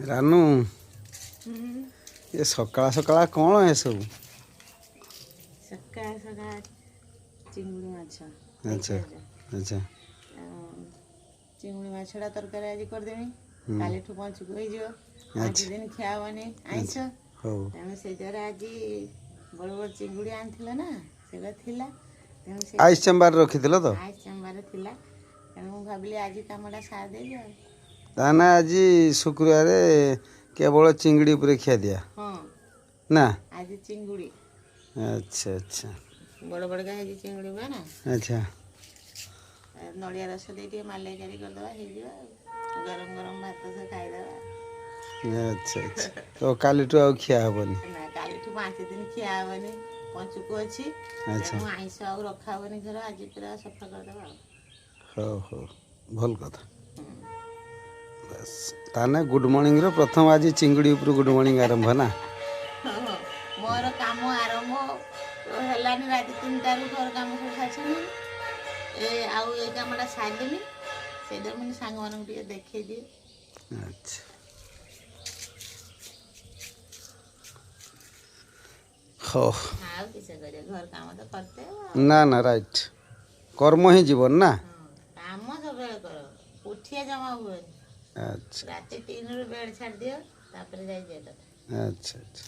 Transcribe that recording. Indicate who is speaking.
Speaker 1: ରାନୁ, ଏ ସକାଳ ସକାଳ କ'ଣ ଏସବୁ?
Speaker 2: ସକାଳ ସକାଳ ଚିଙ୍ଗୁଡ଼ି ମାଛ।
Speaker 1: ଆଚ୍ଛା।
Speaker 2: ଚିଙ୍ଗୁଡ଼ି ମାଛଟା ତରକାରୀ ଆଜି କରିଦେମି। କାଲିଠୁ ପଞ୍ଚୁକ ହେଇଯିବ, 5 ଦିନ ଖିଆ ହବନି ଆଇଁଷ। ତେଣୁ ସେଇ ଦ୍ୱାରା ଆଜି ବଡ଼ ବଡ଼ ଚିଙ୍ଗୁଡ଼ି ଆଣିଥିଲା ନା, ସେଗୁଡ଼ା ଥିଲା, ତେଣୁ ସେ
Speaker 1: ଆଇସ୍ ଚେମ୍ବର ରଖିଥିଲ ତ?
Speaker 2: ଆଇସ୍ ଚେମ୍ବରରେ ଥିଲା। ତେଣୁ ମୁଁ ଭାବିଲି ଆଜି କାମଟା ସାରିଦେବି ଆଉ।
Speaker 1: ତାହେଲେ ଆଜି ଶୁକ୍ରବାର କେବଳ ଚିଙ୍ଗୁଡ଼ି ଉପରେ ଖିଆ ଦିଆ?
Speaker 2: ହଁ।
Speaker 1: ନା?
Speaker 2: ଆଜି ଚିଙ୍ଗୁଡ଼ି।
Speaker 1: ଆଚ୍ଛା ଆଚ୍ଛା
Speaker 2: ବଡ଼ ବଡ଼କା ହେଇଛି ଚିଙ୍ଗୁଡ଼ି ବା ନା। ନଡ଼ିଆ ରସ ଦେଇ ଟିକେ ମାଲାଇକାରୀ କରିଦେବା, ହେଇଯିବ ଆଉ। ଗରମ ଗରମ ଭାତ ସହ ଖାଇଦେବା।
Speaker 1: ଆଚ୍ଛା ଆଚ୍ଛା, ତ କାଲିଠୁ ଆଉ ଖିଆ ହବନି?
Speaker 2: ନା, କାଲିଠୁ 5 ଦିନ ଖିଆ ହବନି, ପଞ୍ଚୁକ ଅଛି। ତେଣୁ ଆଇଁଷ ଆଉ ରଖା ହବନି ଘର। ଆଜି ପୁରା ସଫା କରିଦେବା ଆଉ।
Speaker 1: ହଉ ହଉ, ଭଲ କଥା। ବାସ୍, ତାହେଲେ ଗୁଡ୍ ମର୍ଣ୍ଣିଂର ପ୍ରଥମ ଆଜି ଚିଙ୍ଗୁଡ଼ି ଉପରୁ ଗୁଡ୍ ମର୍ଣ୍ଣିଂ ଆରମ୍ଭ ନା?
Speaker 2: ହଁ, ମୋର କାମ ଆରମ୍ଭ ହେଲାନି ରାତି 3ଟାରୁ। ଘର କାମ ସବୁ ସାରିସାରିଲିଣି ଏ ଆଉ ଏଇ କାମଟା ସାରିଦେଲି। ସେଇଟା ମୁଁ ସାଙ୍ଗମାନଙ୍କୁ ଟିକେ ଦେଖେଇ ଦିଏ।
Speaker 1: ଆଚ୍ଛା, ହଉ।
Speaker 2: ଆଉ କିଛି କରିବା, ଘର କାମ ତ କରିତେ ହବ ଆଉ।
Speaker 1: ନା ନା, ରାଇଟ୍, କର୍ମ ହିଁ ଜୀବନ ନା।
Speaker 2: ହଁ, କାମ ସବୁବେଳେ କର, ଉଠିଆ ଜମା ହୁଏନି। ରାତି 3ରୁ ବେଡ଼ ଛାଡ଼ିଦିଅ, ତାପରେ ଯାଇ ଯିଏ କଥା।
Speaker 1: ଆଚ୍ଛା ଆଚ୍ଛା।